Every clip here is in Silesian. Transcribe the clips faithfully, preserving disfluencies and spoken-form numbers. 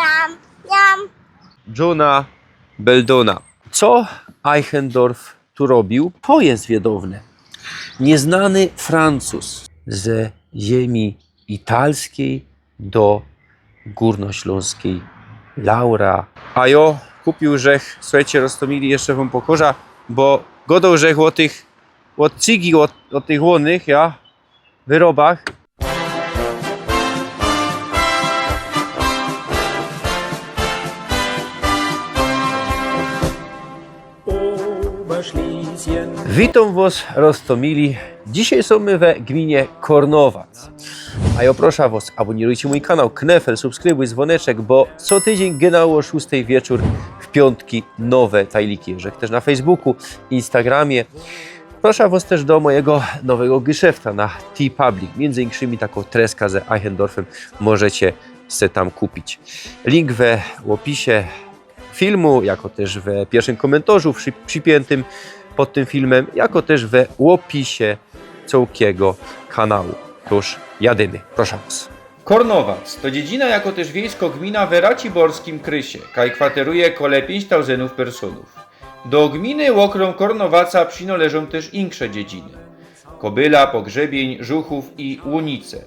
Jam, jam. Johna Beldona. Co Eichendorff tu robił? To je wiedowne. Nieznany Francuz ze ziemi italskij do gōrnoślōnskij Laura. A jo kupiōł żech, suchejcie, roztōmili, jeszcze wōm pokŏżã, bo gŏdoł żech ô tych, ô cygi, ô, ô tych łōnnych, ja, wyrobach. Witōm wŏs, roztōmili. Dzisiej sōm my we gminie Kŏrnowac. A jo proszã wŏs, abōnirujcie mōj kanał, knefel, subskrybujcie, zwōneczek, bo co tydziyń genau ô szōstej wieczōr w piōntki nowe tajliki. Żech tyż na Facebooku, Instagramie. Proszã wŏs tyż do mojigo nowego geszefta na TeePublic. Miyndzy inkszymi takõ treskę z Eichendorffym możecie se tam kupić. Link we ôpisie filmu, jako tyż we piyrszym kōmyntorzu przi-, przipiętym pod tym filmym, jako tyż we ôpisie cołkigo kanału. Tōż jadymy, proszã wŏs. Kŏrnowac to dziedzina, jako tyż wiejsko gmina we raciborskim krysie, kaj kwateruje kole piyńć tauzyndōw personōw. Do gminy ôkrōm Kŏrnowaca przinoleżōm tyż inksze dziedziny: Kobyla, Pogrzebiyń, Żuchōw i Łunice.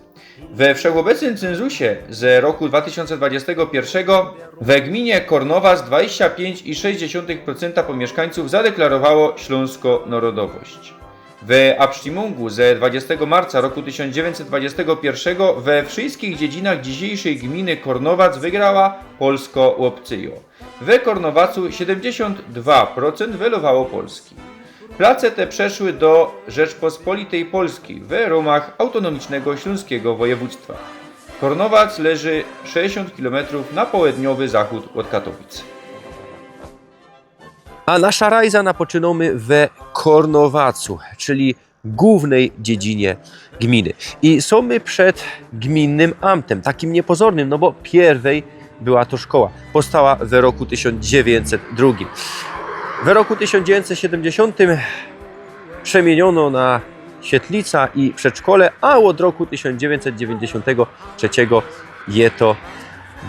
We wszechobecnym cynzusie z roku dwa tysiōnce dwudziestego piyrszego we gminie Kŏrnowac dwadzieścia pięć i sześć dziesiątych procenta pōmiyszkańcōw zadeklarowało ślōnskõ narodowość. We absztimungu ze dwudziestego marca roku tysiōnc dziewiyńćset dwudziestego piyrszego we wszyskich dziedzinach dzisiejszyj gminy Kŏrnowac wygrała polskõ ôpcyjõ. We Kŏrnowacu siedymdziesiōnt dwa procynt welowało Polski. Place te przeszły do Rzeczpospolitej Polskij we rōmach autōnōmicznego ślōnskigo wojewōdztwa. Kŏrnowac leży sześćdziesiōnt kilometrōw na połedniowy zachōd ôd Katowic. A naszã rajzã napoczynōmy we Kŏrnowacu, czyli głōwnyj dziedzinie gminy. I sōm my przed gminnym amtym, takim niypozornym, no bo piyrwyj była to szkoła. Powstała we roku tysiōnc dziewiyńćset drugim. We roku tysiōnc dziewiyńćset siedymdziesiōntym przemiyniono na świetlica i przedszkole, a ôd roku tysiōnc dziewiyńćset dziewiyńćdziesiōntego trzeciego je to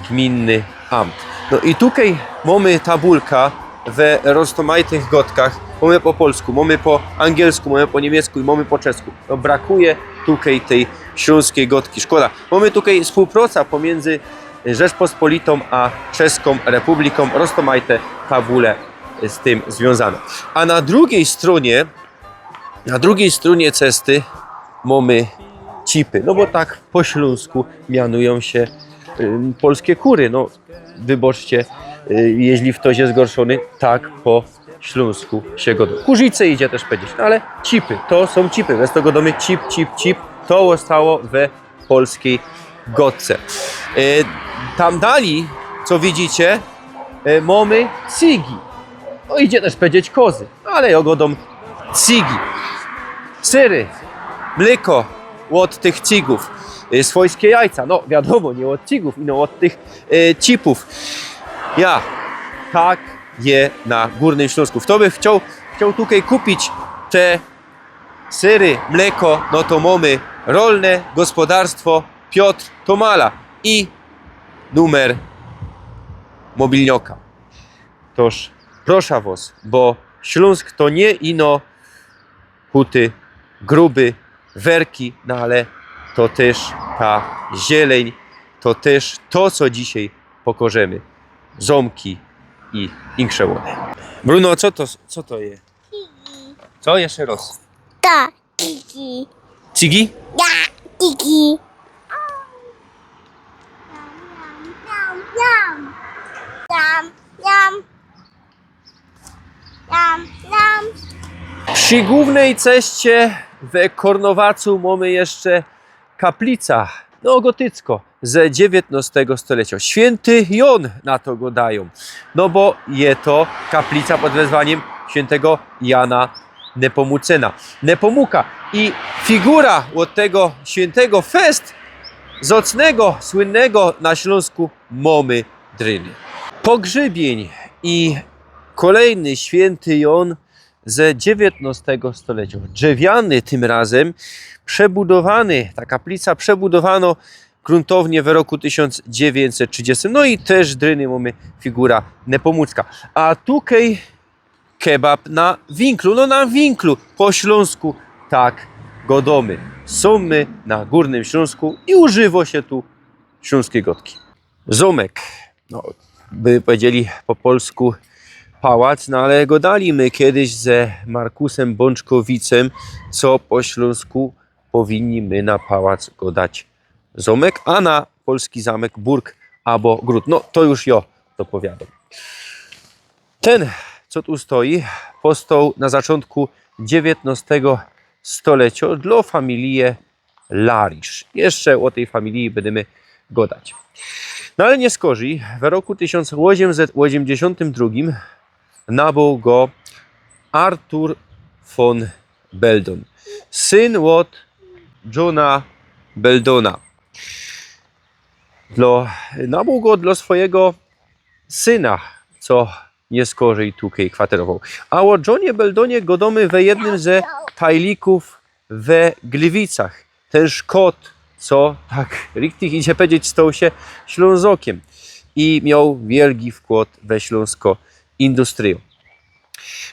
gminny amt. No i tukej mōmy tabulka we roztōmajtych gŏdkach. Mōmy po polsku, mōmy po angielsku, mōmy po niymiecku i mōmy po czesku. No, brakuje tukej tyj ślōnskij gŏdki. Szkoda. Mōmy tukej wspōłprŏca pōmiyndzy Rzeczpospolitōm a Czeskōm Republikōm. Roztōmajte tabule z tym zwiōnzane. A na drugij strōnie Na drugij strōnie cesty mōmy cipy, no bo tak po ślōnsku mianujōm sie, ym, polske kury. No, wybaczcie, y, jeźli ftoś je zgorszōny, tak po ślōnsku sie gŏdŏ. Kurzice idzie tyż pedzieć, no ale cipy, to sōm cipy. Bez tego gŏdōmy cip, cip, cip. To ôstało we polskij gŏdce. E, tam dalij, co widzicie, e, mōmy cygi. No, idzie tyż pedzieć kozy, ale jo gŏdōm cygi. Syry, mlyko ôd tych cygōw, e, swojskie jajca. No, wiadōmo, niy ôd cygōw, ino ôd tych, e, cipōw. Ja, tak je na Gōrnym Ślōnsku. Fto by chcioł, chcioł tukej kupić te syry, mlyko, no to mōmy Rolne Gospodarstwo Piotr Tomala i numer mobilnioka. Tōż proszã wŏs, bo Ślōnsk to niy ino huty, gruby, werki, no ale to tyż ta zieleń, to tyż to, co dzisiej pokŏżemy. Zōmki i insze łōny. Bruno, co to, co to je? Cygi. Co? Jeszcze roz. Ta, cygi. Cygi? Ja, cygi. Jam, jam, jam. Jam, jam. Jam, jam. Przi głōwnyj ceście we Kŏrnowacu mōmy jeszcze kaplica, no, gotycko, ze dziewiyntnŏstego stolecjŏ. Świynty Jōn na to gŏdajōm, no bo je to kaplica pod wezwaniym świyntego Jana Nepōmucyna, Nepōmuka. I figura ôd tego świyntego fest zŏcnego, słynnego na Ślōnsku mōmy dryny. Pogrzebiyń i kolejny świynty Jōn ze dziewiyntnŏstego stolecjŏ. Drzewiany tym razym, przebudowany, ta kaplica przebudowano gruntownie we roku tysiōnc dziewiyńćset trzidziestym. No i tyż dryny mōmy figura Nepomucka. A tukej kebab na winklu, no na winklu, po ślōnsku tak godōmy. Sōm my na Gōrnym Ślōnsku i używo sie tu ślōnskij godki. Zōmek, no, by powiedzieli po polsku pałac, no ale godali my kejś ze Markusym Bōńczkowicym, co po ślōnsku powinni my na pałac godać zōmek, a na polski zamek burg abo gród. No, to już jo dopowiadōm. Tyn, co tu stoi, powstoł na zaczōntku dziewiyńtnostego stolecio dlo familije Larisz. Jeszcze ô tyj familiji bydymy godać. No ale niyskorzij, we roku tysiōnc ôziymset ôziymdziesiōntym drugim nabył go Artur von Beldon, syn ôd Johna Beldona. Dlo, nabył go dlo swojigo syna, co niyskorzij tukej kwaterowoł. A ô Johnie Beldonie godōmy we jednym ze tajlików we Gliwicach. Tyn Szkot, co tak richtig idzie powiedzieć, stoł sie Ślōnzokiym i mioł wielgi wkłod we ślōnsko industryjōm.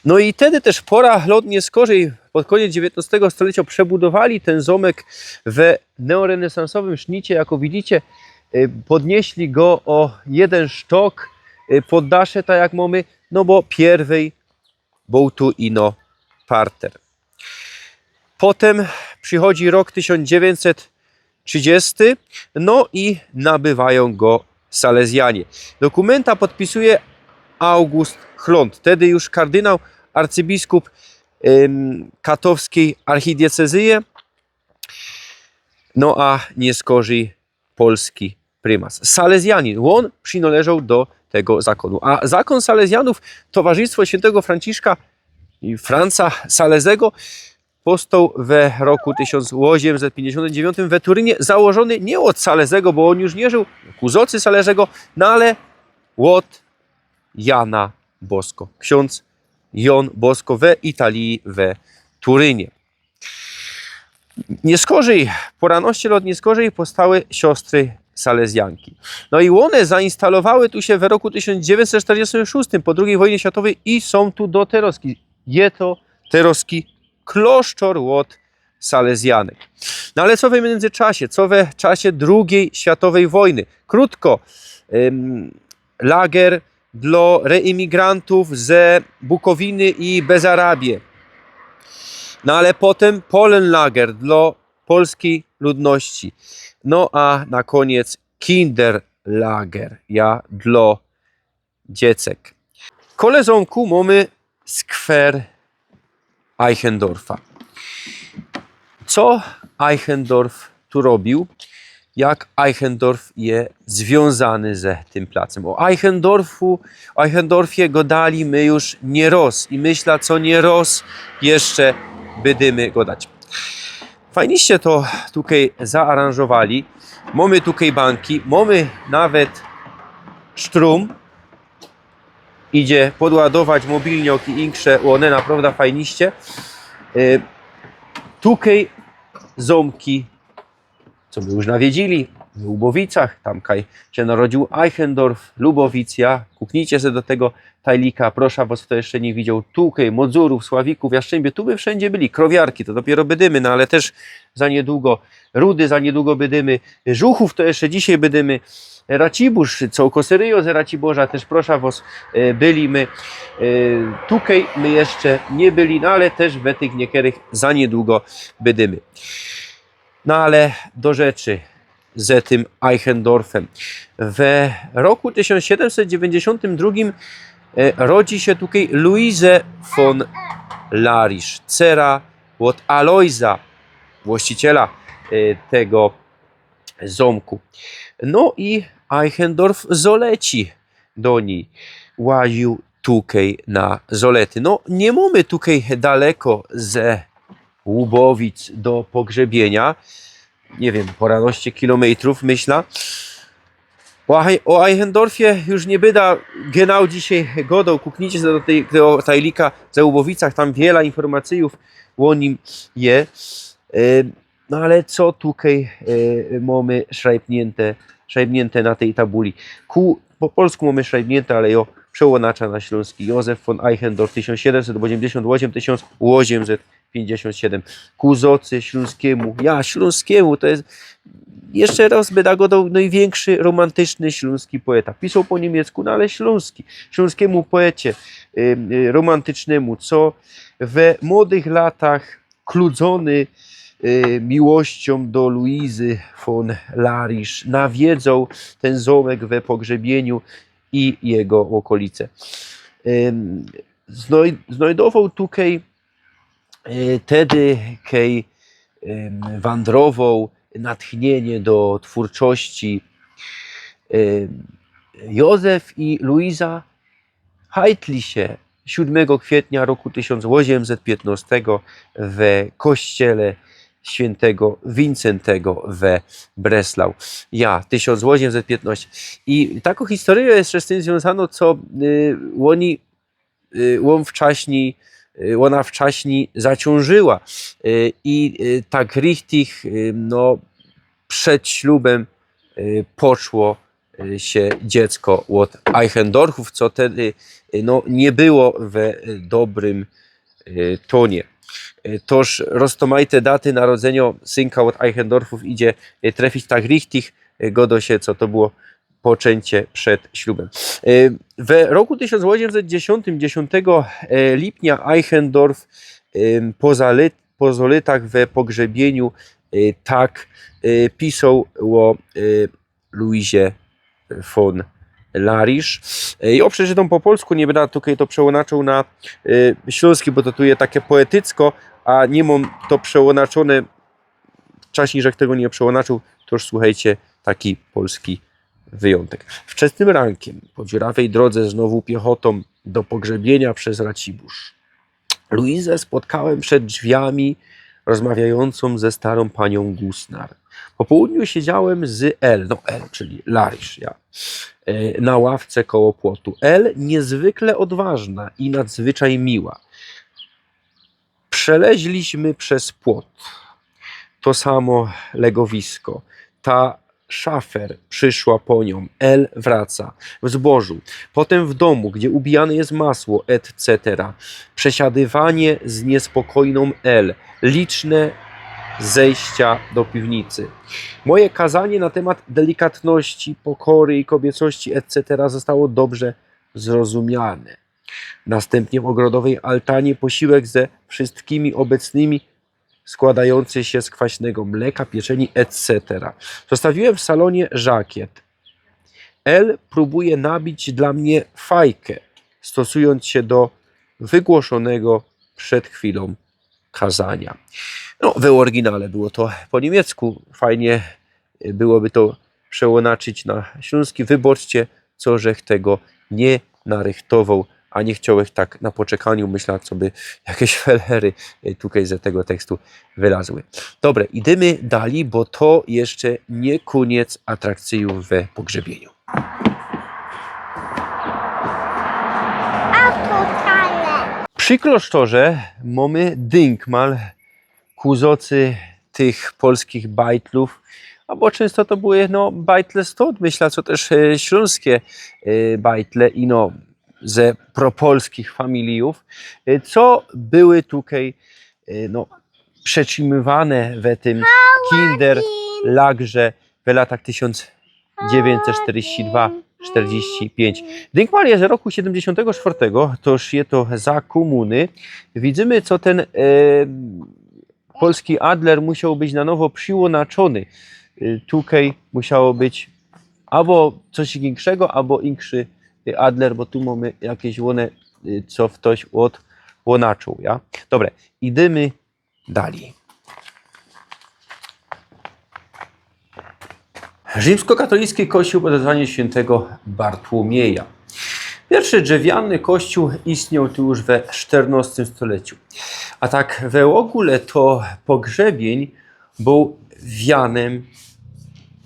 No i tedy tyż pora lot niyskorzij pod kōniec dziewiyńtnostego stolecio przebudowali tyn zōmek we neorenesansowym sznicie, jako widzicie, y, podnieśli go ô jedyn sztok, y, poddasze, tak jak mōmy, no bo piyrwyj bōł tu ino parter. Potym przichodzi rok tysiōnc dziewiyńćset trzidziesty, no i nabywajōm go Salezjanie. Dokōmynta podpisuje August Chlōnt, tedy już kardynał, arcybiskup, ym, katowskij archidiecezyje, no a niyskorzij polski prymas. Salezjanin, ôn przinŏleżoł do tego zakōnu. A zakōn Salezjanōw, Towarzystwo Świętego Franciszka i Franca Salezego, powstoł we roku tysiōnc ôziymset piyńćdziesiōntym dziewiōntym we Turynie, założōny niy ôd Salezego, bo ôn już niy żył, kuzocy Salezego, no ale ôd Jana Bosko. Ksiōndz Jōn Bosko we Italii, we Turynie. Niyskorzij, pōranŏście lot niyskorzij powstały siostry salezjanki. No i ône zainstalowały tu sie we roku tysiōnc dziewiyńćset sztyrdziestym szōstym, po drugij wojnie światowyj, i sōm tu do teroski. Je to teroski kloszczor ôd salezjanek. No ale co we miyndzyczasie? Co we czasie drugij światowyj wojny? Krōtko, ym, lager dlo reimigrantōw ze Bukowiny i Bezarabie. No ale potym Polenlager dlo polskij ludności. No a na kōniec Kinderlager, ja, dlo dziecek. Kole zōmku mōmy skwer Eichendorfa. Co Eichendorf tu robiōł? Jak Eichendorf je zwiōnzany ze tym placym? Ô Eichendorfu, ô Eichendorfie godali my już niy roz i myśla, co niy roz jeszcze bydymy godać. Fajniście to tukej zaaranżowali. Mōmy tukej banki, mōmy nawet sztrōm. Idzie podładować mobilniok i insze, ône naprŏwdã fajniście. Y, tukej zōmki, co my już nawiedzili, w Łubowicach, tam kaj sie narodziōł Eichendorf, Lubowicja. Kuknijcie se do tego tajlika, proszã wŏs, fto jeszcze niy widzioł. Tukej Modzurōw, Sławikōw, Jastrzębie, tu my wszyndzie byli. Krowiarki, to dopiyro bydymy, no ale tyż za niydługo Rudy, za niydługo bydymy. Żuchōw to jeszcze dzisiej bydymy. Racibōrz, co koseryjo z Raciborza, tyż proszã wŏs, e, byli my. E, tukej my jeszcze niy byli, no ale tyż we tych niykerych za niydługo bydymy. No ale do rzeczy ze tym Eichendorfym. We roku tysiōnc siedymset dziewiyńćdziesiōntym drugim, e, rodzi sie tukej Luise von Larisz, cera ôd Alojza, właściciela, e, tego zōmku. No i Eichendorf zoleci do nij, łaziōł tukej na zolety. No, niy mōmy tukej daleko ze Łubowic do pogrzebienia. Niy wiym, pŏrŏnŏście kilōmejtrōw, myśla. Ô Eich-, ô Eichendorfie już niy bydã genau dzisiej godoł. Kuknijcie se do tej, tego tajlika ze Łubowicach, tam wiela informacyjōw ô nim je. Y, No ale co tukej e, mōmy szrajbniynte, szrajbniynte na tyj tabuli? Ku, po polsku mōmy szrajbniynte, ale jo przełōnacza na ślōnski. Józef von Eichendorff, tysiōnc siedymset ôziymdziesiōnt ôziym, tysiōnc ôziymset piyńćdziesiōnt siedym. Ku Zocy Ślōnskimu. Ja, Ślōnskimu, to je, jeszcze rŏz by tak godoł, nojwiynkszi romantyczny ślōnski poeta. Pisoł po niymiecku, no ale ślōnski. Ślōnskimu poecie y, y, romantycznymu, co we młodych latach kludzōny y, miłościōm do Luizy von Larisz nawiedzoł tyn zōmek we Pogrzebiyniu i jego ôkolice. Ym, znoj-, znojdowoł tukej y, tedy, kej ym, wandrowoł natchniynio do twōrczości. Ym, Józef i Luiza hajtli sie siōdmego kwietnia roku tysiōnc ôziymset piytnostego we kościele świyntego Wincentego we Breslau. Ja, tysiōnc ôziymset piytnoście. I takŏ historyjŏ jeszcze z tym zwiōnzanŏ, co y, ôni, y, ôn wczaśnij, y, ôna wczaśnij zaciōnżyła. Y, i y, tak richtig, y, no, przed ślubym y, poczło y, sie dziecko ôd Eichendorffōw, co tedy y, no, niy było we y, dobrym y, tōnie. Y, Toż roztōmajte daty narodzyniŏ synka ôd Eichendorffōw idzie y, trefić tak richtig, y, godŏ sie, co to było poczyncie przed ślubym. Y, We roku tysiōnc ôziymset dziesiōntym, dziesiōntego lipnia, Eichendorff ym, po zaly-, po zalytach we Pogrzebiyniu y, tak y, pisoł ô y, Luizie von Larisz. Y, Jŏ przeczytōm po polsku, niy byda tukej to przełōnaczoł na y, ślōnski, bo to tu je take poetycko, a niy mōm to przełōnaczōne, wczaśnij żech tego niy przełōnaczoł, to już słuchejcie, taki polski wyjōntek. Wczesnym rankiem po dziurawej drodze znowu piechotōm do Pogrzebiynia przez Racibórz. Luizę spotkałem przed drzwiami rozmawiającą ze starą panią Gusnar. Po południu siedziałem z El, no El, czyli Larisz, ja, e, na ławce koło płotu. El niezwykle odważna i nadzwyczaj miła. Przeleźliśmy przez płot. To samo legowisko. Ta szafer przyszła po nią. El wraca. W zbożu. Potem w domu, gdzie ubijane jest masło, et cetera. Przesiadywanie z niespokojną El. Liczne zejścia do piwnicy. Moje kazanie na temat delikatności, pokory i kobiecości, et cetera zostało dobrze zrozumiane. Następnie w ogrodowej altanie posiłek ze wszystkimi obecnymi, składający się z kwaśnego mleka, pieczeni, et cetera. Zostawiłem w salonie żakiet. El próbuje nabić dla mnie fajkę, stosując się do wygłoszonego przed chwilą kazania. No, w oryginale było to po niemiecku. Fajnie byłoby to przełōnaczyć na ślōnski. Wybaczcie, co żech tego niy narychtowoł, a niy chciołech tak na poczekaniu, myślã, co by jakeś felery, e, tukej ze tego tekstu wylazły. Dobre, idymy dalij, bo to jeszcze niy kōniec atrakcyjōw we Pogrzebiyniu. Przi klosztorze mōmy dynkmal ku zocy tych polskich bajtlōw, abo czynsto to były, no, bajtle stōnd, myślã, co tyż, e, ślōnskie, e, bajtle, ino ze propolskich familijōw, e, co były tukej, e, no, przetrzimywane we tym Kinderlagrze w latach tysiōnc dziewiyńćset sztyrdziści dwa sztyrdziści piyńć. Dynkmal je z roku siedymdziesiōntego sztwŏrtego, toż je to za kōmuny. Widzymy, co tyn, e, polski adler musioł być na nowo prziłōnaczōny. E, tukej musioło być abo coś inkszego, abo inkszi, e, adler, bo tu mōmy jakeś ône, e, co ftoś ôd-, ônaczoł, ja? Dobre, idymy dalij. Rzimskokatolicki kościōł pod wezwaniym świyntego Bartłōmieja. Piyrszy drzewiany kościōł istnioł tu już we sztyrnŏstym stoleciu. A tak we ôgōle to Pogrzebiyń bōł wianym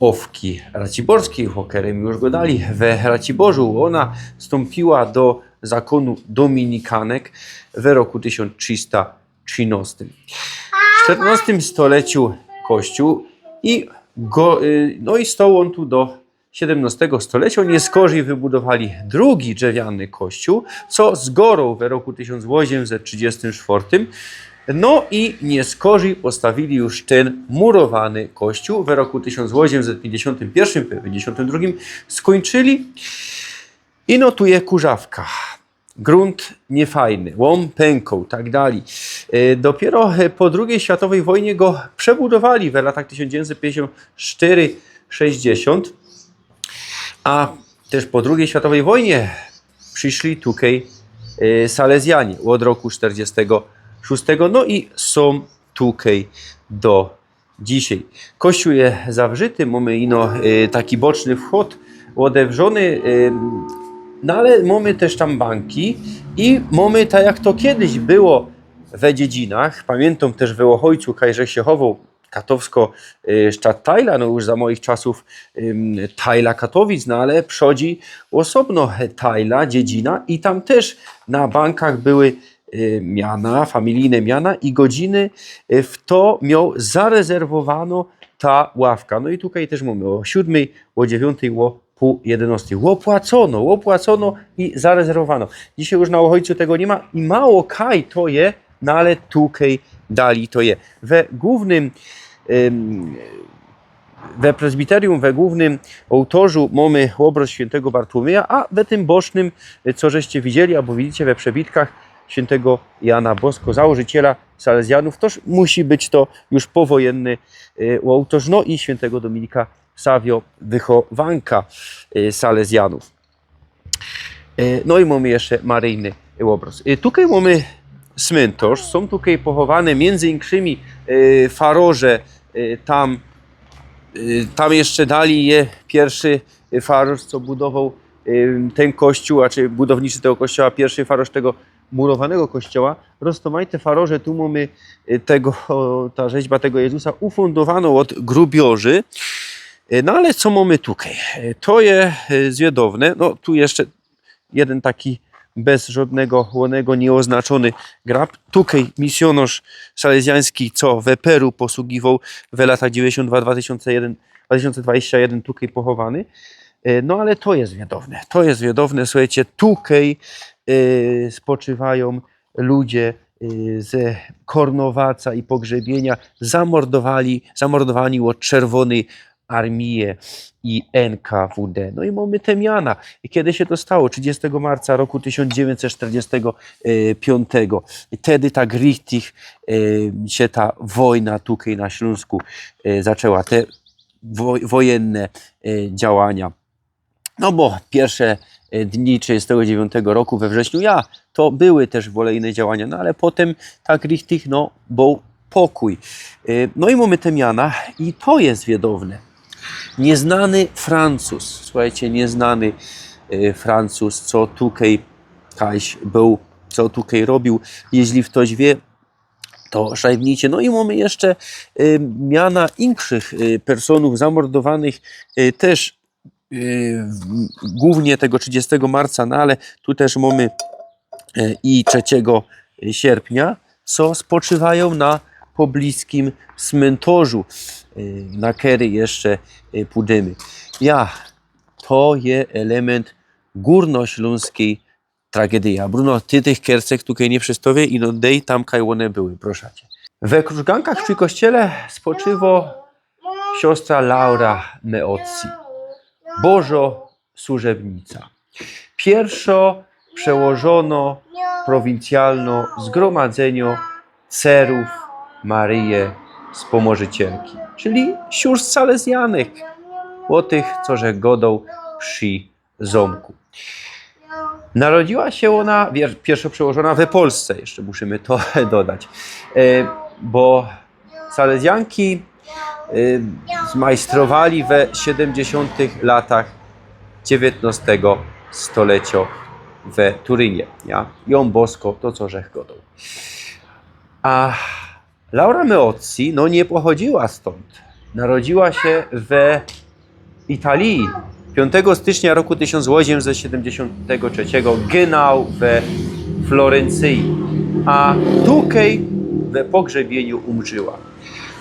ôwki raciborskij, ô kerym już godali. We Raciborzu ôna wstōmpiła do zakōnu dominikanek we roku tysiōnc trzista trzynŏstym. W sztyrnŏstym stoleciu kościōł i go, y, no i stoł ôn tu do siedymnostego stolecio. Niyskorzij wybudowali drugi drzewiany kościōł, co zgoroł we roku tysiōnc ôziymset trzidziestym sztwŏrtym. No i niyskorzij postawili już tyn murowany kościōł. We roku tysiōnc ôziymset piyńćdziesiōntym piyrszym, piyńćdziesiōntym drugim skōńczyli. I no tu je kurzawka. Grunt niyfajny, łōm pynkoł, tak dalij. E, dopiyro, e, po drugij światowyj wojnie go przebudowali w latach tysiōnc dziewiyńćset piyńćdziesiōnt sztyry sześćdziesiōnt, a tyż po drugij światowyj wojnie prziszli tukej, e, Salezjanie ôd roku sztyrdziestego szōstego, no i sōm tukej do dzisiej. Kościōł je zawrzyty, mōmy ino, e, taki boczny wchod ôdewrzōny, e, no ale mōmy tyż tam banki i mōmy tak jak to kejś było we Dziedzinach. Pamiyntōm tyż we Ôchojcu, kaj żech sie chowoł, katowsko, e, Stadtteila, no już za moich czasōw, em, Teila Katowic, no ale przodzi ôsobno, e, Teila, Dziedzina i tam tyż na bankach były e, miana, familijne miana i godziny, e, w to mioł zarezerwowano ta ławka. No i tukej tyż mōmy ô siōdmyj, ô dziewiyntej, ô pōł jedynostej. Ôpłacono, ôpłacono i zarezerwowano. Dzisiej już na Ôchojcu tego niy ma i mało kaj to je, no ale tukej dalij to je. We głōwnym, em, We prezbiterium, we głōwnym ôłtorzu mōmy ôbrŏz świyntygo Bartłōmyja, a we tym bocznym, co żeście widzieli, abo widzicie we przebitkach, świyntygo Jana Bosko, założyciela Salezjanōw. Toż musi być to już powojynny, e, ôłtorz, no i świyntygo Dominika Savio, wychowanka, e, Salezjanōw. E, no i mōmy jeszcze maryjny ôbrŏz. E, tukej mōmy smyntorz, sōm tukej pochowane miyndzy inkszymi, e, farŏrze, e, tam, e, tam jeszcze dalij je piyrszy farŏrz, co budowoł, e, tyn kościōł, znaczy budowniczy tego kościoła, piyrszy farŏrz tego murowanego kościoła. Roztōmajte farŏrze, tu mōmy, e, tego, ta rzeźba tego Jezusa ufōndowanŏ ôd grubiorzy. E, no ale co mōmy tukej? E, to je, e, zwiadowne. No, tu jeszcze jedyn taki bez żŏdnego ônego niyôznaczōny grab. Tukej misjōnŏrz salezjański, co we Peru posługiwoł we latach dziewiyńćdziesiōnt dwa, dwa tysiōnce jedyn, dwa tysiōnce dwadzieścia jedyn, tukej pochowany. E, no ale to je zwiadowne. To je zwiadowne, suchejcie, tukej, e, spoczywajōm ludzie, y, ze Kornowaca i Pogrzebienia zamordowali, zamordowani ôd Czerwōnyj Armije i N K W D. No i mōmy te miana. I kedy sie to stało? Trzidziestego marca roku tysiōnc dziewiyńćset sztyrdziestego piōntego. I tedy tak richtig, y, sie ta wojna tukej na Ślōnsku, y, zaczła. Te woj-, wojenne, y, działania. No bo piyrsze, e, dni trzidziestego dziewiątego roku we wrześniu, ja, to były tyż wolejne działania, no ale potym tak richtig, no, bōł pokōj. E, no i mōmy te miana i to je zwiadowne. Niyznany Francuz, suchejcie, niyznany, e, Francuz, co tukej kajś bōł, co tukej robiył. Jeźli ftoś wiy, to szajbnijcie. No i mōmy jeszcze, e, miana inkszych, e, personōw zamordowanych, e, tyż e, w-, głōwnie tego trzidziestego marca, no ale tu tyż mōmy, e, i trzeciego sierpnia, co spoczywajōm na pobliskim smyntorzu, e, na kery jeszcze, e, pōdymy. Ja, to je element gōrnoślōnskij tragedyje. Bruno, ty tych kercek tukej niy przystŏwiej, ino dej tam, kaj ône były, proszã ciã. We Krużgankach przi kościele spoczywŏ siostra Laura Meozzi, Bożŏ służebnica. Piyrszŏ przełożōnŏ prowincjalnŏ Zgrōmadzyniŏ Cerōw Maryje Spōmożycielki, czyli sióstr salezjanek, ô tych, co żech gŏdoł przi zōmku. Narodziła sie ôna, wier-, piyrszŏ przełożōnŏ we Polsce, jeszcze musimy to dodać, e, bo salezjanki, e, zmajstrowali we siedymdziesiōntych latach dziewiyntnŏstego stoleciŏ we Turynie, ja? Jōm Bosko, to co żech gŏdoł. A Laura Meozzi, no, niy pochodziyła stōnd. Narodziła sie we Italii piōntego stycznia roku tysiōnc ôziymset siedymdziesiōntego trzeciego, genau we Florencji, a tukej we pogrzebiyniu umrzyła.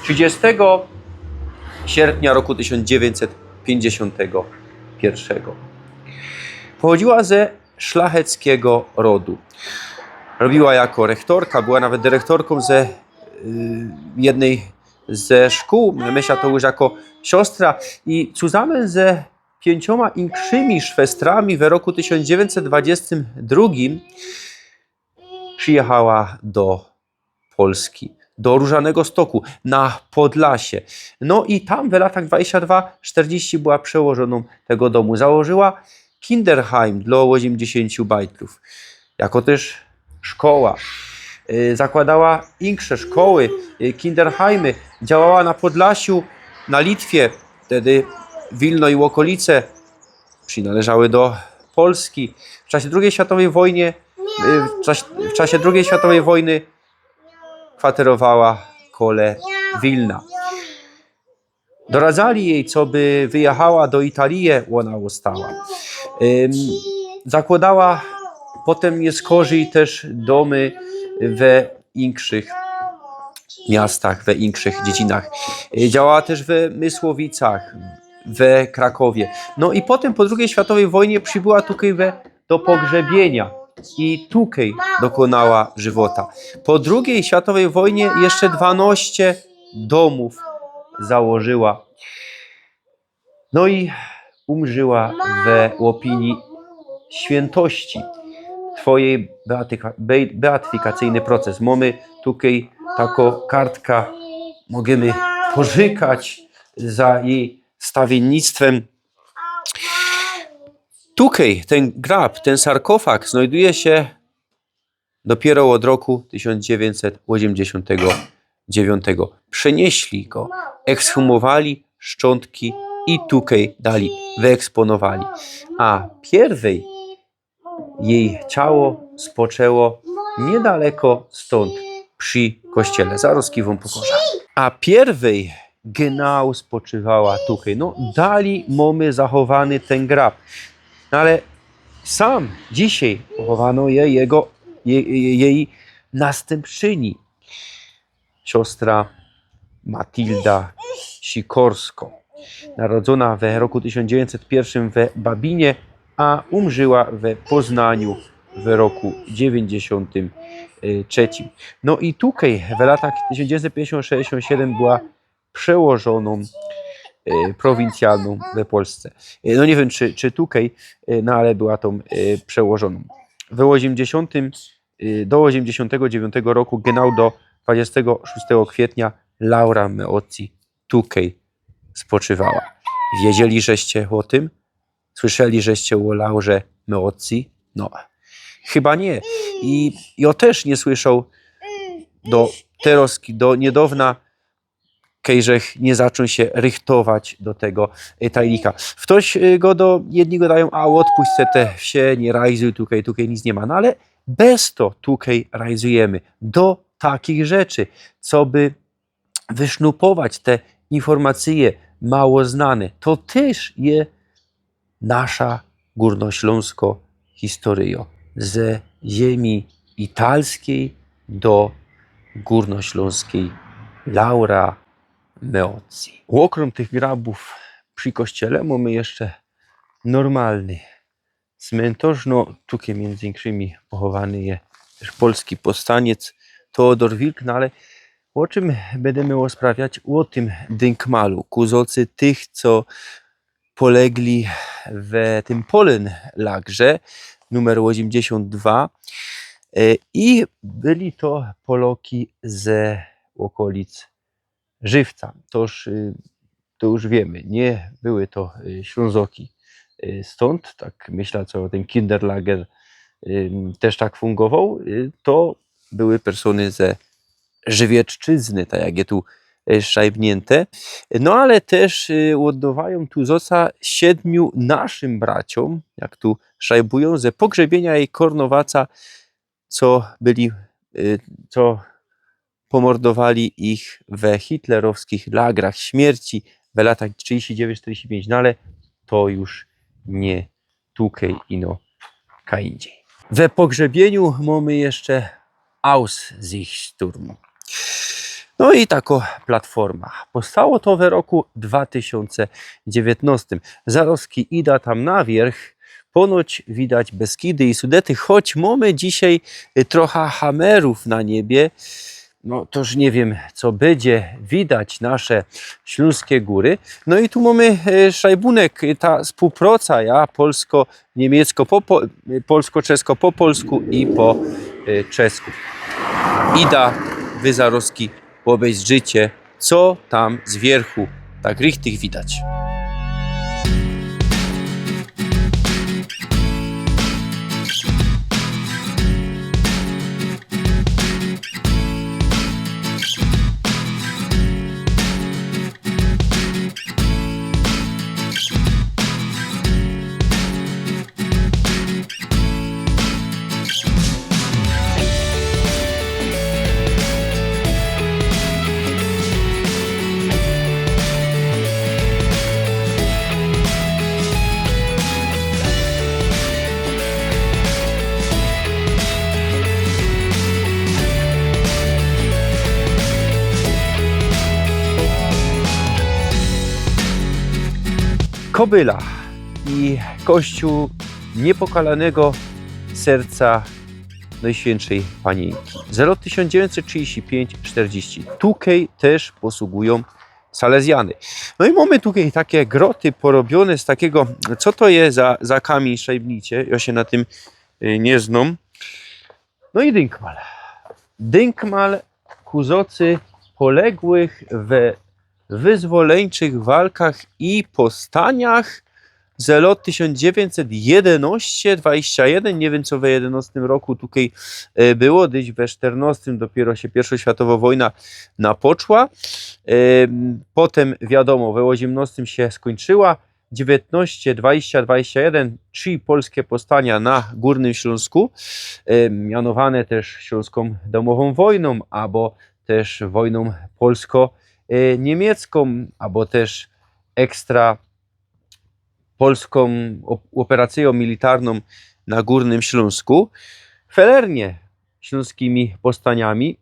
Trzidziestego sierpnia roku tysiōnc dziewiyńćset piyńćdziesiōntego piyrszego. Pochodziyła ze szlacheckigo rodu. Robiła jako rechtorka, była nawet dyrektorkōm ze y, jednyj ze szkōł, Mysza to już jako siostra i cuzamyn ze piyńciōma inkszymi szwestrami we roku tysiōnc dziewiyńćset dwadzieścia drugi przijechała do Polski, do Różanego Stoku, na Podlasie. No i tam w latach dwadzieścia dwa sztyrdziści była przełożōnōm tego domu. Założyła kinderheim dlŏ ôziymdziesiōnciu bajtlōw, jako tyż szkoła. Y, zakłŏdała inksze szkoły, y, kinderheimy. Działała na Podlasiu, na Litwie, wtedy Wilno i ôkolice przynŏleżały do Polski. W czasie drugij światowyj wojnie, y, w czasie, w czasie drugij światowyj wojny kwaterowała kole Wilna. Doradzali jij, coby wyjechała do Italije, ôna ôstała. Ym, zakłŏdała potym niyskorzij tyż dōmy we inkszych miastach, we inkszych dziedzinach. Y, działała tyż we Mysłowicach, we Krakowie. No i potym po drugij światowyj wojnie przibōła tukej we, do pogrzebiynio i tukej dokōnała żywota. Po drugij światowyj wojnie jeszcze dwanŏście dōmōw założyła. No i umrzyła we ôpinii świyntości. Twojij beatyka-, be-, beatyfikacyjny proces. Mōmy tukej takŏ kartka, możymy porzykać za jij stawiynnictwym. Tukej tyn grab, tyn sarkofag znajduje sie dopiyro ôd roku tysiōnc dziewiyńćset ôziymdziesiōntego dziewiōntego. Przeniyśli go, ekshumowali szczōntki i tukej dali wyeksponowali. A piyrwyj jij ciało spoczynło niydaleko stōnd przi kościele. Zarŏz kiwōm pokoża. A piyrwyj genau spoczywała tukej. No, dali mōmy zachowany tyn grab. No ale sam dzisiej pochowano je, jego, je, je, jej nastympczyni. Siostra Matilda Sikorsko. Narodzōna we roku tysiōnc dziewiyńćset piyrszym we Babinie, a umrzyła we Poznaniu w roku dziewiyńćdziesiōntym trzecim. No i tukej w latach tysiōnc dziewiyńćset piynćdziesiōnt sześć sześćdziesiōnt siedym była przełożōnōm, e, prowincjalnōm we Polsce. E, no niy wiym, czy, czy tukej, e, no ale była tōm, e, przełożōnōm. We ôziymdziesiōntym, e, do ôziymdziesiōntego dziewiōntego roku, genau do dwudziestego szóstego kwietnia, Laura Meozzi tukej spoczywała. Wiedzieli żeście ô tym? Słyszeli żeście ô Laurze Meozzi? No, chyba niy. I jŏ tyż niy słyszoł do terŏz, do niydŏwna, kejżech niy zaczōn sie rychtować do tego, e, tajnika. Ftoś, e, gŏdŏ, jedni gŏdajōm: „A ôdpuść se te wsie, niy rajzuj, tukej, tukej nic niy ma”. No ale bez to tukej rajzujymy do takich rzeczy, coby wysznupować te informacyje mało znane. To tyż je nasza gōrnoślōnsko historyjŏ. Ze ziymi italskij do gōrnoślōnskij. Laura Meozzi. Ôkrōm tych grabōw przi kościele mōmy jeszcze normalny smyntŏrz. No, tukej miyndzy inkszymi pochowany je tyż polski powstaniec Teodor Wilk, no ale ô czym bydymy rozprawiać? Ô tym dynkmalu ku zŏcy tych, co polegli w tym Polyn lagrze numer ôziymdziesiōnt dwa. E, i byli to Poloki ze ôkolic Żywca. To już, y, to już wiymy, niy były to, y, Ślōnzoki. Y, stōnd, tak myślã, co tyn Kinderlager, ym, tyż tak fungowoł, y, to były persōny ze Żywiecczyzny, tak jak je tu, y, szajbniynte. No ale tyż, y, ôddŏwajōm tu zŏca siedmiu naszym braciōm, jak tu szajbujōm, ze pogrzebiynio i Kornowaca, co byli, y, co pomordowali ich we hitlerowskich lagrach śmierci w latach trzidziści dziewięć czterdzieści pięć, no ale to już niy tukej, ino ka indziej. We pogrzebieniu mōmy jeszcze Aussichtstürm. No i tako platforma. Powstało to we roku dwa tysiōnce dziewiytnostym. Zarozki ida tam na wiyrch. Ponoć widać Beskidy i Sudety, choć mōmy dzisiej, y, trocha hamerōw na niebie. No, toż niy wiym, co bydzie widać nasze ślōnskie gōry. No i tu mōmy, y, szajbunek, y, ta wspōłproca, ja, polsko-niymiecko, po, po, y, polsko-czesko po polsku i po, y, czesku. Ida, wy zarozki ôbezdrzycie, co tam z wiyrchu tak richtig widać. Kobyla i kościół Niepokalanego Serca Nojświyntszej Paniynki. Za rok tysiōnc dziewiyńćset trzidziści piyńć sztyrdziści. Tukej tyż posługujōm salezjany. No i mōmy tukej take groty porobiōne z takigo, co to je za, za kamiyń, szajbnijcie, jo sie na tym, y, niy znōm. No i dynkmal. Dynkmal ku zocy poległych we wyzwolyńczych walkach i powstaniach ze lot tysiōnc dziewiyńćset jedynŏście, dwadzieścia jedyn, niy wiym, co we jedynŏstym roku tukej, e, było, dyć we sztyrnŏstym dopiyro sie piyrwŏ światowo wojna napoczła. E, potym, wiadōmo, we ôziymnŏstym sie skōńczyła. Dziewiyńtnŏście, dwadzieścia, dwadzieścia jedyn, trzi polske powstania na Gōrnym Ślōnsku, e, mianowane tyż Ślōnskōm Dōmowōm Wojnōm, abo tyż wojnōm polsko, e, niymiecko, abo tyż ekstra polskōm op-, operacyjōm militarnōm na Gōrnym Ślōnsku, felernie ślōnskimi powstaniami,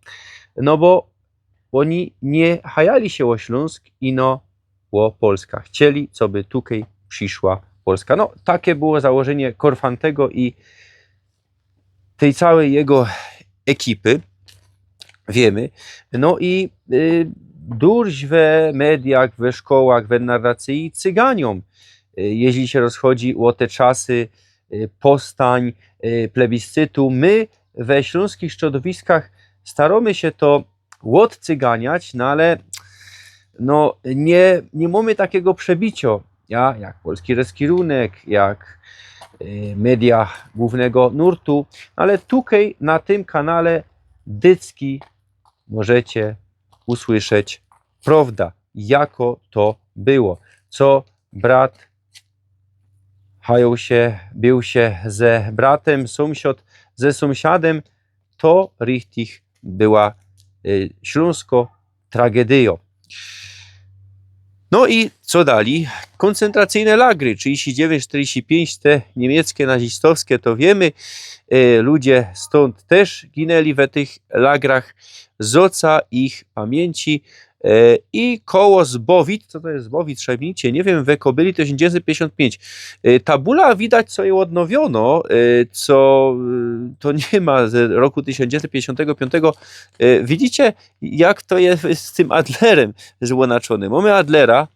no bo ôni niy hajali sie ô Ślōnsk, ino ô Polska. Chcieli, coby tukej prziszła Polska. No, take było założynie Korfantego i tyj cołkij jego ekipy, wiymy. No i, y, durś we mediach, we szkołach, we narracyji cyganiōm. Y, jeźli sie rozchodzi ô te czasy, y, powstań, y, plebiscytu, my we ślōnskich strzodowiskach starōmy sie to ôdcyganiać, no ale, no, niy, niy mōmy takigo przebiciŏ, ja, jak Polski Reski Runek, jak, y, media głōwnego nurtu, no ale tukej na tym kanale dycki możecie usłyszeć prowda, jako to było, co brat hajoł sie, bił sie ze bratym, sōmsiŏd ze sōmsiadym, to richtig była, y, ślōnsko tragedyjŏ. No i co dalij? Kōncentracyjne lagry, trzidziści dziewięć, czterdzieści pięć, te niymieckie, nazistowskie, to wiymy. E, ludzie stōnd tyż gineli we tych lagrach. Zoca ich pamiyńci. E, i koło Zbowit, co to je Zbowit, szajbnijcie, niy wiym, we Kobyli tysiōnc dziewięćset pięćdziesiąt pięć. E, tabula widać, co je ôdnowiōno, e, co, e, to niy ma z roku tysiōnc dziewięćset pięćdziesiątego piątego. E, widzicie, jak to je z tym Adlerym złōnaczonym. Mōmy Adlera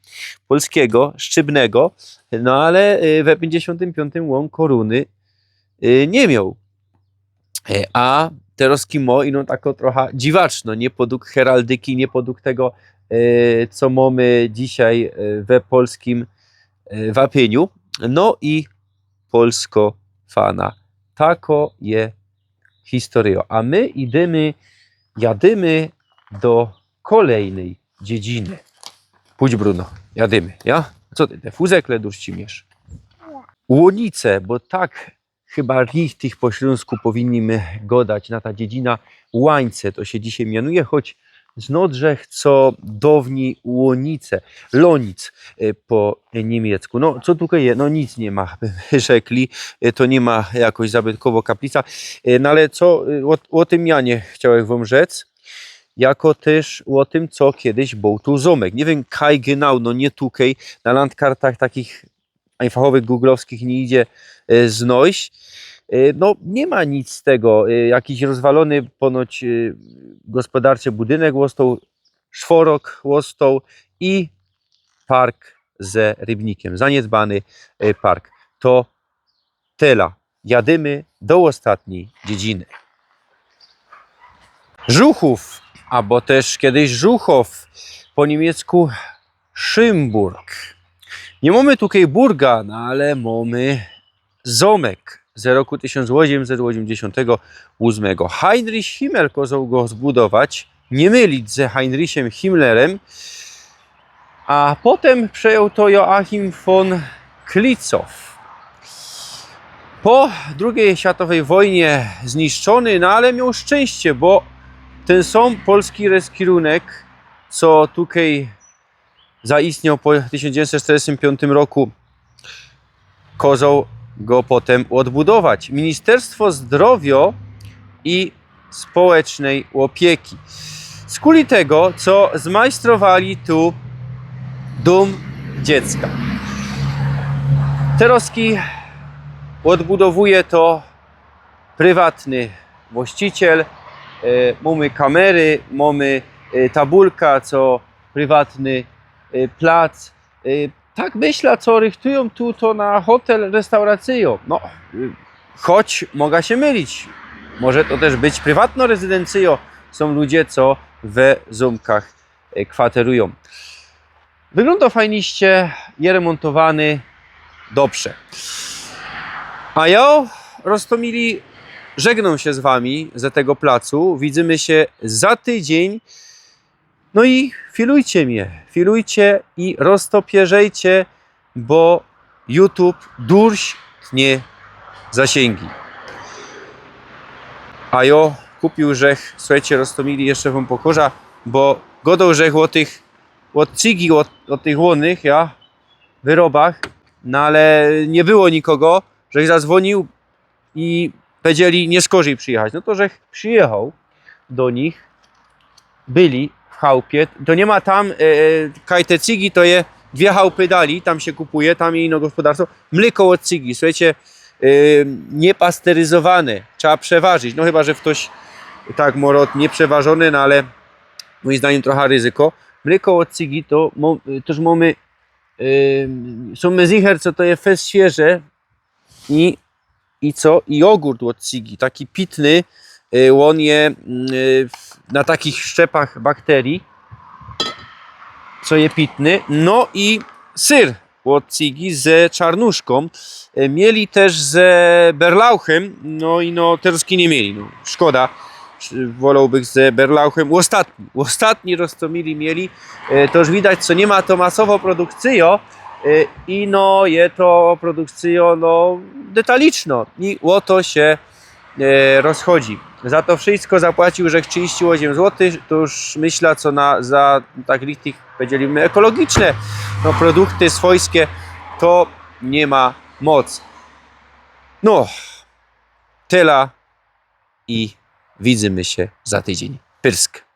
polskigo, szczybnego, no ale, y, we pięćdziesiątym piątym ôn koruny, y, niy mioł. Y, a terŏz kim mŏ, i no tako trocha dziwaczno, niy podug heraldyki, niy podug tego, y, co mōmy dzisiej, y, we polskim, y, wapiyniu. No i polsko fana. Tako je historyjŏ. A my idymy, jadymy do kolejnyj dziedziny. Pōdź, Bruno, jadymy, ja? Co ty, te fuzekle durści miysz? Łonice, bo tak chyba richtig po ślōnsku powinniśmy godać na ta dziedzina. Łańce to sie dzisiej mianuje, choć znŏdrzech, co downij łonice, lonic, y, po niymiecku. No, co tukej je? No, nic niy ma, by my rzekli. Y, to niy ma jakoś zabytkowo kaplica. Y, no, ale co, y, ô, ô tym Janie chciałech wōm rzec. jako tyż ô tym, co kejś bōł tu zōmek. Niy wiym, kaj genau, no niy tukej, na landkartach takich ajnfachowych, googlowskich niy idzie e, znojś. E, No, niy ma nic z tego. E, Jakiś rozwalōny ponoć e, gospodarczy budynek ôstoł, szworok ôstoł i park ze rybnikiym. Zaniedbany e, park. To tela. Jadymy do ôstatnij dziedziny. Żuchōw, abo tyż kejś Żuchow, po niymiecku Schimburg. Niy mōmy tukej burga, no ale mōmy zōmek ze roku tysiōnc ôziymset ôziymdziesiōntego ôsmego. Heinrich Himmel kozoł go zbudować, niy mylić ze Heinrichem Himmlerem, a potym przejoł to Joachim von Klitzow. Po drugij światowej wojnie zniszczōny, no ale mioł szczynście, bo tyn sōm polski reskirunek, co tukej zaistnioł po tysiōnc dziewiyńćset sztyrdziestym piōntym roku, kozoł go potym ôdbudować. Ministerstwo Zdrowio i Społecznyj Ôpieki. Skuli tego, co zmajstrowali tu dōm dziecka. Terozki ôdbudowuje to prywatny właściciel. E, mōmy kamery, mōmy e, tabulka, co prywatny e, plac. E, Tak myśla, co rychtujōm tu to na hotel, restauracyjo. No, e, choć moga sie mylić. Może to tyż być prywatno rezydencyjo. Sōm ludzie, co we zōmkach e, kwaterujōm. Wyglōndo fajniście, je remōntowany dobrze. A jo, Rostōmili, żegnōm sie z wami ze tego placu. Widzymy sie za tydziyń. No i filujcie mie, filujcie i roztopierzejcie, bo YouTube durś tnie zasiyngi. A jo, kupiōł żech, suchejcie, Rostōmili, jeszcze wōm pokŏżã, bo godoł żech ô tych, ô cygi, ô, ô tych łōnych, ja, wyrobach, no ale niy było nikogo, żech zazwōniōł i powiedzieli, niy szkodziej przijechać. No to żech przijechoł do nich, byli w chałpie, to niy ma tam, e, e, kaj te cygi, to je dwie chałpy dali, tam sie kupuje, tam je ino gospodarstwo, mlyko ôd cygi, suchejcie, e, niypasteryzowane, trzeba przeważyć, no chyba że ftoś tak mŏ rŏd niyprzeważōny, no ale mojim zdaniym trocha ryzyko. Mlyko ôd cygi to, mo-, toż mōmy, e, sōm my zicher, co to je fest świyże, i, i co? I jogurt ôd cygi, taki pitny, e, ôn je, mm, e, w-, na takich szczepach bakterii, co je pitny. No i syr ôd cygi ze czarnuszkōm. E, mieli tyż ze berlauchem, no i no, terŏzki niy mieli, no, szkoda. Wolołbych ze berlauchem. Ôstatni, ôstatni, Rostōmili, mieli. E, to już widać, co niy ma to masowo produkcyjo, e, ino je to produkcyjo, no, detaliczno. I ô to sie, e, rozchodzi. Za to wszystko zapłacił żech trzidziści ôziym złotych, to już myśla, co na, za tak richtig, powiedzielibymy, ekologiczne, no, produkty swojskie, to niy ma moc. No, tela i widzymy sie za tydziyń. Pyrsk.